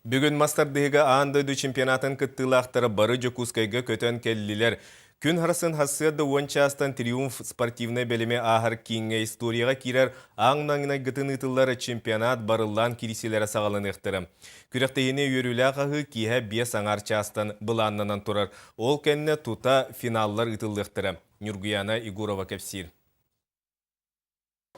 Бүгүн мас тардыһыыга аан дойду чемпионатын кыттыылаахтара бары Дьокуускайга көтөн кэллилэр. Күн харсын сарсыарда уон чаастан «Триумф» спортивнай бэлэми ааһар кииҥҥэ историяҕа киирэр аан маҥнайгытын ыытыллар чемпионат барыллаан киирсиилэрэ саҕаланыахтара. Күрэхтэһиини үөрүүлээх аһыы киэһэ биэс аҥаар чаастан былааннанан турар. Ол кэннэ тута финаллар ыытыллыахтара. Ньургуйаана Егорова кэпсиир.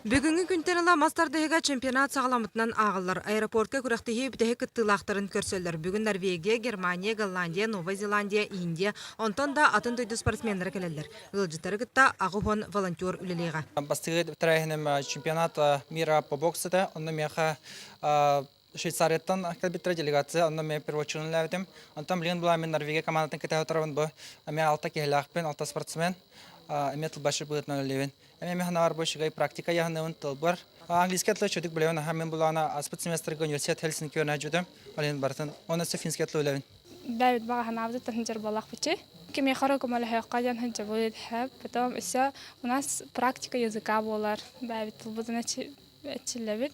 Бүгүҥҥү күнтэн ыла мас тардыһыыга чемпионат саҕаламмытынан ааҕыллар. Аэропортка күрэхтэһии бүтэһик кыттыылаахтарын көрсөллөр. Бүгүн Норвегия, Германия, Голландия, Новай Зеландия, Индия, онтон да атын дойду спортсменнара кэлэллэр. Ыалдьыттары кытта 80 волонтер үлэлиэҕэ. Бастакы тэрээһиним чемпионат мира по боксу этэ. Онно миэхэ Швейцарияттан кэлбиттэрэ делегация, онно мен переводчигын үлэлээбитим. Онтон билигин була мин Норвегия командатын кытта отырабын бу. Эмиэ алта киһилээхпин, алта спортсмен. Эмиэ тылбасчыт быһыытынан үлэлиибин. Эмиэ мин санаабар бу үчүгэй практика яһыныыбын тылбар. Английский тылы үчүгдүк билэбин, аха мин булаана аспыт семестрга университет Хельсинки үөрэнэ Ол иһин барытын уонна өссө финскэй тылы билэбин. Бэйэбит баҕа санаабытыттан сылдьар буоллахпытый. Кимиэхэ эрэ көмөлөһүөххэ диэн сылдьабыт, потом өссө у нас практика языка буолар. Бэйэбит тылбытын эрчиллэбит.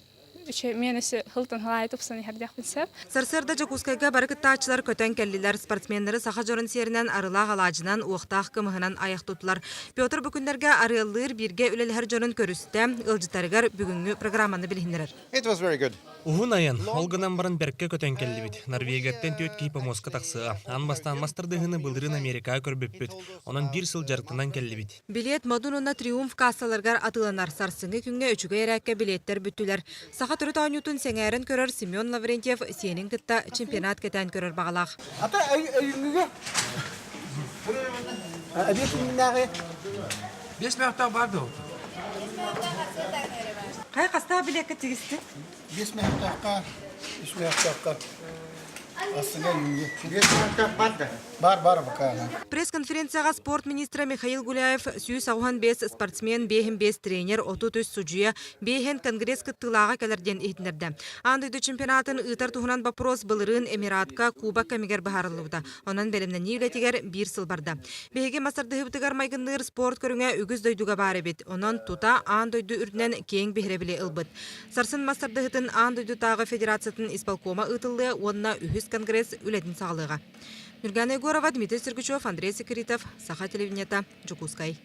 Үчүгэй өссө сылтан сыл тупсан иһэрдиэхпин сөп. Сарсыарда Дьокуускайга бары кыттааччылар көтөн кэллилэр. Спортсменнары саха дьонун сиэринэн арылаах алаадьынан, уохтаах кымыһынан айах туттулар. Петр бу күннэргэ арыаллыыр бииргэ үлэлэһэр дьонун көрүстэ, ыалдьыттарыгар бүгүҥҥү программаны билиһиннэрэр. It was very good. Уһун айан, ол гынан баран бэркэ көтөн кэллибит. Норвегияттан түөрт киһи помостка тахсыа. Аан бастаан мас тардыһыыны былырыын Америкаҕа көрбүппүт. Онон биир сыл дьарыктанан кэллибит. Билиэт Модун уонна Триумф кассаларыгар атыыланар. Сарсыҥҥы күҥҥэ үчүгэй эрээккэ билиэттэр бүттүлэр. Саха төрүт оонньуутун сэҥээрэн көрөр Семен Лаврентьев сиэнин кытта чемпионат кэтээн көрөр баҕалаах. Ата өйүҥҥүгэ эбиэс иннинээҕи Биэс мөөхтөөх баар дуо? Хайа хастаах билиэккэ тигистин? Биэс мөөхтөөххө, үс мөөхтөөххө Бар, бар пока. Пресс-конференцияҕа спорт министрэ Михаил Гуляев 185 спортсмен, 55 тренер, 33 судьуйа, 5 конгресс кыттыылааҕа кэлэр диэн иһитиннэрдэ. Аан дойду чемпионатын ыытар туһунан боппуруос былырыын Эмиратка Кубок кэмигэр быһаарыллыбыта. Онон бэлэмнэнии үлэтигэр биир сыл барда. Биһиги мас тардыһыыбытыгар майгынныыр спорт көрүҥэ үгүс дойдуга баар эбит. Онон тута аан дойду үрдүнэн киэҥ биһирэбили ылбыт. Сарсын мас тардыһыытын аан дойдутааҕы федерациятын исполкома ыытыллыа уонна үһүс конгресс үлэтин саҕалыаҕа. Нюргана Егорова, Дмитрий Сергучев, Андрей Секретов, Саха телевидениета, Дьокуускай.